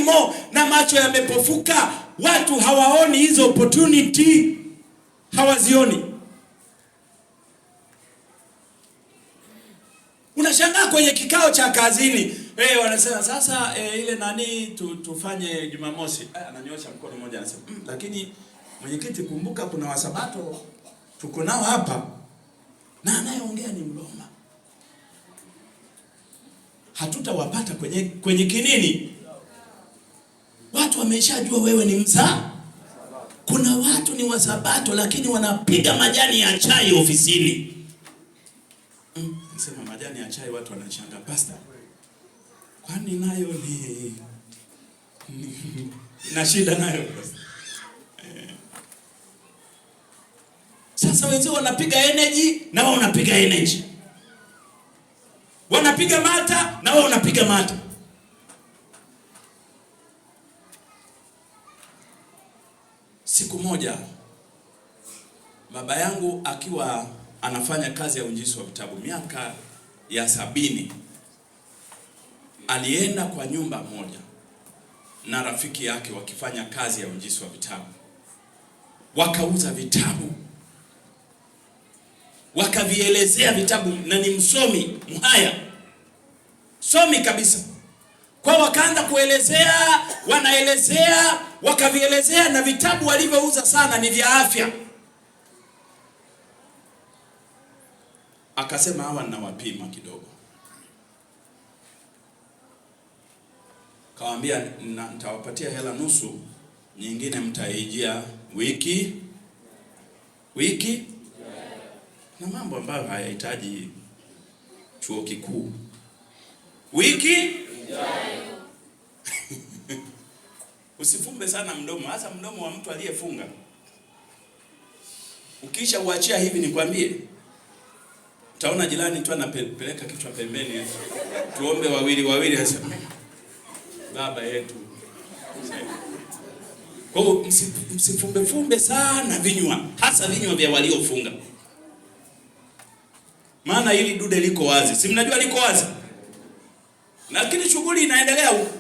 haimo na macho yamepofuka. Watu hawaoni hizo opportunity, hawazioni. Unashangaa kwenye kikao cha kazini, wanasema sasa, ile nani tufanye Jumamosi. Ananyosha mkono mmoja anasema, lakini mwenyekiti, kumbuka kuna wasabato tuko nao hapa, na anayeongea ni Mroma. Hatutawapata kwenye kinini. Watu wameshajua wewe ni msa. Kuna watu ni wasabato lakini wanapiga majani ya chai ofisini. Nasema majani ya chai, watu wanashangaa, pastor, kwani nayo ni na shida nayo? Sasa wenzao wanapiga energy na wao wanapiga energy. Wanapiga mata na wao wanapiga mata. Siku moja baba yangu akiwa anafanya kazi ya uinjilisti wa vitabu miaka ya 70, alienda kwa nyumba moja na rafiki yake wakifanya kazi ya uinjilisti wa vitabu. Wakauza vitabu, wakavielezea vitabu, na ni msomi Mhaya, somi kabisa. Kwa wakaanza kuelezea, wanaelezea, wakavielezea, na vitabu walivyouza sana ni vya afya. Akasema hawa ninawapima kidogo. Kawaambia nitawapatia hela nusu, nyingine mtaijia wiki wiki. Na mambo ambayo hayahitaji chuo kikuu. Wiki ijayo. Usifumbe sana mdomo, hasa mdomo wa mtu aliyefunga. Ukisha uachia hivi, nikwambie, utaona jirani tu anapeleka kichwa pembeni. Tuombe wawili wawili, hasa baba yetu. Kwa hiyo msifumbe fumbe sana vinywa, hasa vinywa vya waliofunga. Maana hili dude liko wazi. Si mnajua liko wazi? Lakini shughuli inaendelea huko.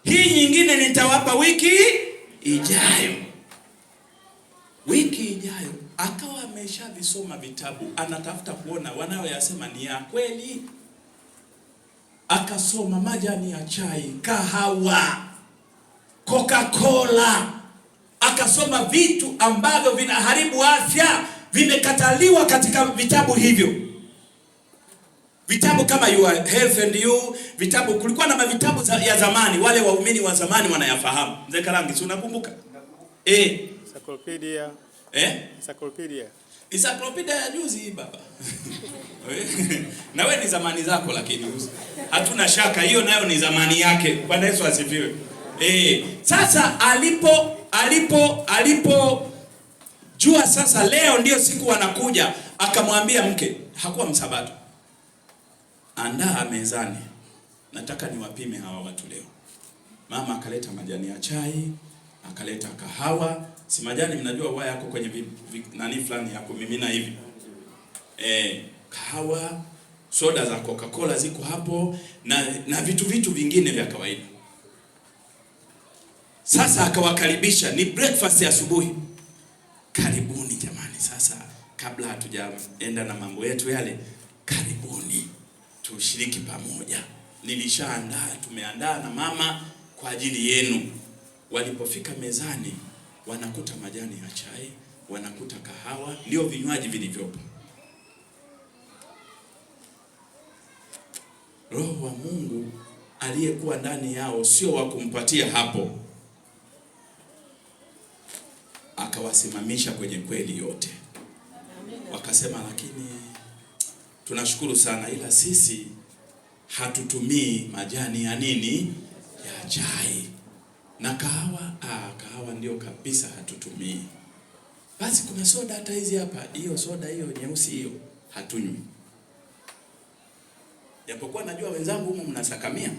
Hii nyingine nitawapa wiki ijayo. Wiki ijayo akawa ameshavisoma vitabu, anatafuta kuona wanayoyasema ni ya kweli. Akasoma majani ya chai, kahawa, Coca-Cola. Akasoma vitu ambavyo vinaharibu afya, vimekataliwa katika vitabu hivyo. Vitabu kama Your Health and You, vitabu, kulikuwa na vitabu ya zamani, wale waumini wa zamani wanayafahamu. Mzee Karangi, si unakumbuka? Encyclopedia. Encyclopedia. Encyclopedia ya juzi hii baba. Na wewe ni zamani zako, lakini hatuna shaka hiyo nayo ni zamani yake. Bwana Yesu asifiwe. Sasa alipo jua sasa leo ndio siku wanakuja, akamwambia mke, hakuwa msabato, andaa mezani, nataka niwapime hawa watu leo. Mama akaleta majani ya chai, akaleta kahawa. Si majani mnajua huwa yako kwenye nani fulani ya kumimina hivi. Kahawa, soda za Coca-Cola ziko hapo na vitu vingine vya kawaida. Sasa akawakaribisha, ni breakfast ya asubuhi. Karibuni jamani, sasa kabla hatujaenda na mambo yetu yale, karibuni tushiriki pamoja. Nilishaandaa, tumeandaa na mama kwa ajili yenu. Walipofika mezani wanakuta majani ya chai, wanakuta kahawa, ndio vinywaji vilivyopo. Roho wa Mungu aliyekuwa ndani yao sio wa kumpatia hapo, akawasimamisha kwenye kweli yote. Wakasema lakini tunashukuru sana, ila sisi hatutumii majani ya nini, ya chai na kahawa. Kahawa ndio kabisa hatutumii. Basi kuna soda hata hizi hapa, hiyo soda hiyo nyeusi hiyo hatunywi. Japokuwa najua wenzangu humu mnasakamia.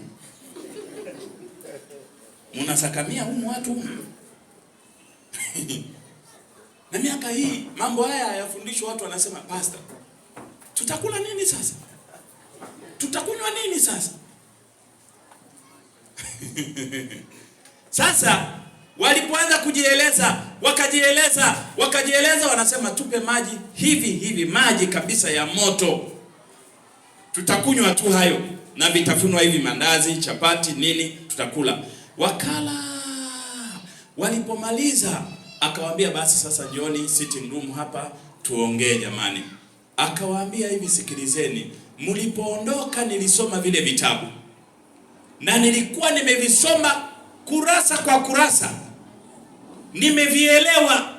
Mnasakamia humu watu humu. Na miaka hii mambo haya hayafundishwi, watu wanasema pastor, tutakula nini sasa? Tutakunywa nini sasa? Sasa walipoanza kujieleza, wakajieleza, wakajieleza, wanasema tupe maji hivi hivi, maji kabisa ya moto, tutakunywa tu hayo na vitafunwa hivi, mandazi, chapati, nini, tutakula. Wakala. Walipomaliza akawaambia basi sasa jioni sitting room hapa tuongee jamani. Akawaambia hivi, sikilizeni, mlipoondoka nilisoma vile vitabu na nilikuwa nimevisoma kurasa kwa kurasa, nimevielewa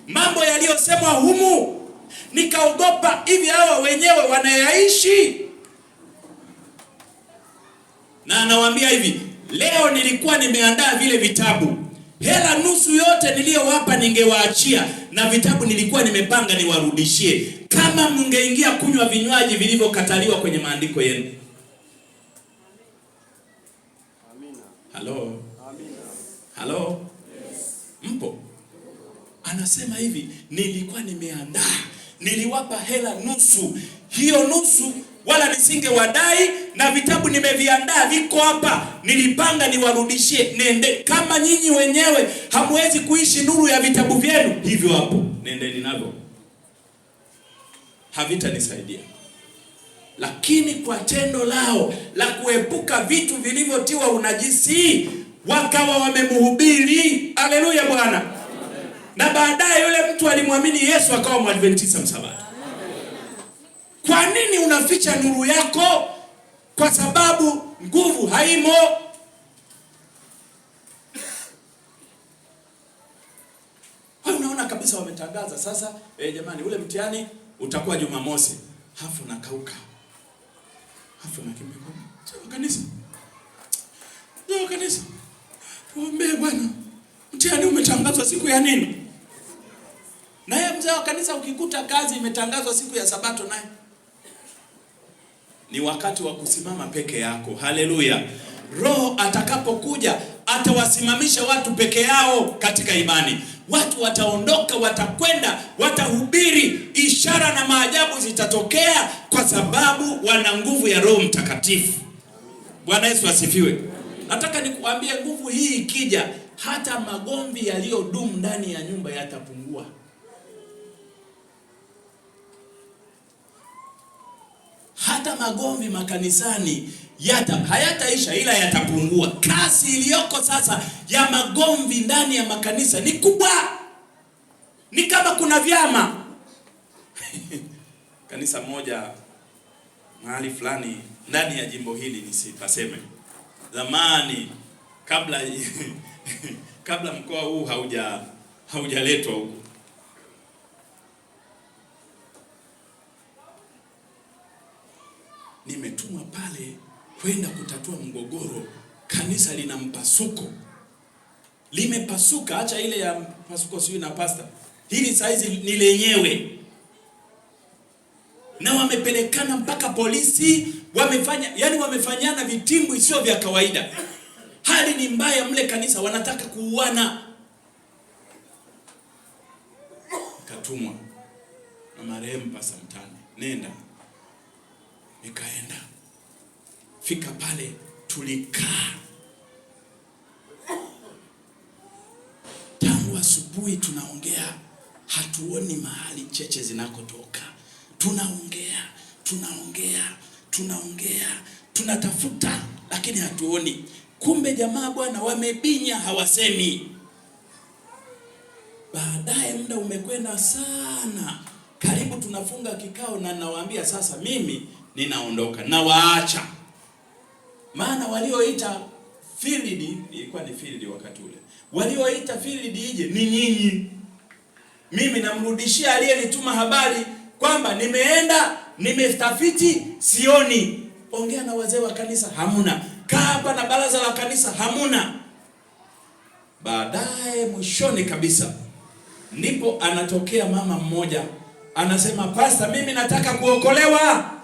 mambo yaliyosemwa humu, nikaogopa hivi hawa wenyewe wanayaishi. Na anawaambia hivi, leo nilikuwa nimeandaa vile vitabu, hela nusu yote niliyowapa ningewaachia, na vitabu nilikuwa nimepanga niwarudishie, kama mngeingia kunywa vinywaji vilivyokataliwa kwenye maandiko yenu. Amina. Halo? Amina. Halo? Yes. Mpo? Anasema hivi, nilikuwa nimeandaa, niliwapa hela nusu, hiyo nusu wala nisingewadai, na vitabu nimeviandaa viko hapa, nilipanga niwarudishie. Nende, kama nyinyi wenyewe hamwezi kuishi nuru ya vitabu vyenu, hivyo hapo nendeni navyo, havitanisaidia. Lakini kwa tendo lao la kuepuka vitu vilivyotiwa unajisi, wakawa wamemhubiri. Haleluya Bwana. Na baadaye yule mtu alimwamini Yesu akawa Mwadventista Msabato. Kwa nini unaficha nuru yako? Kwa sababu nguvu haimo. Wewe unaona kabisa wametangaza sasa, jamani ule mtihani utakuwa Jumamosi. Hafu nakauka. Hafu nakimbia kwa sio kanisa. Sio kanisa. Tuombee Bwana. Mtihani umetangazwa siku ya nini? Naye mzee wa kanisa ukikuta kazi imetangazwa siku ya Sabato, naye ni wakati wa kusimama peke yako. Haleluya. Roho atakapokuja atawasimamisha watu peke yao katika imani. Watu wataondoka, watakwenda, watahubiri, ishara na maajabu zitatokea kwa sababu wana nguvu ya Roho Mtakatifu. Bwana Yesu asifiwe. Nataka nikuambie, nguvu hii ikija, hata magomvi yaliyodumu ndani ya nyumba yatapungua. Hata magomvi makanisani hayataisha, ila yatapungua. Kasi iliyoko sasa ya magomvi ndani ya makanisa ni kubwa, ni kama kuna vyama. Kanisa moja mahali fulani ndani ya jimbo hili, nisipaseme, zamani kabla kabla mkoa huu haujaletwa huku, nimetumwa pale kwenda kutatua mgogoro. Kanisa lina mpasuko, limepasuka. Acha ile ya mpasuko sijui na pasta, hili saizi ni lenyewe, na wamepelekana mpaka polisi, wamefanya yani wamefanyana vitimbwi sio vya kawaida. Hali ni mbaya mle kanisa, wanataka kuuana. Nikatumwa na marehemu Pasta Mtani, nenda. Nikaenda, fika pale, tulikaa tangu asubuhi tunaongea, hatuoni mahali cheche zinakotoka. Tunaongea, tunaongea, tunaongea, tunatafuta lakini hatuoni. Kumbe jamaa bwana wamebinya, hawasemi. Baadaye muda umekwenda sana, karibu tunafunga kikao, na nawaambia sasa mimi ninaondoka, nawaacha. Maana walioita field, ilikuwa ni field wakati ule, walioita field ije ni nyinyi. Mimi namrudishia aliyenituma habari kwamba nimeenda, nimetafiti, sioni. Ongea na wazee wa kanisa, hamuna. Kaa hapa na baraza la kanisa, hamuna. Baadaye mwishoni kabisa ndipo anatokea mama mmoja anasema, Pastor, mimi nataka kuokolewa.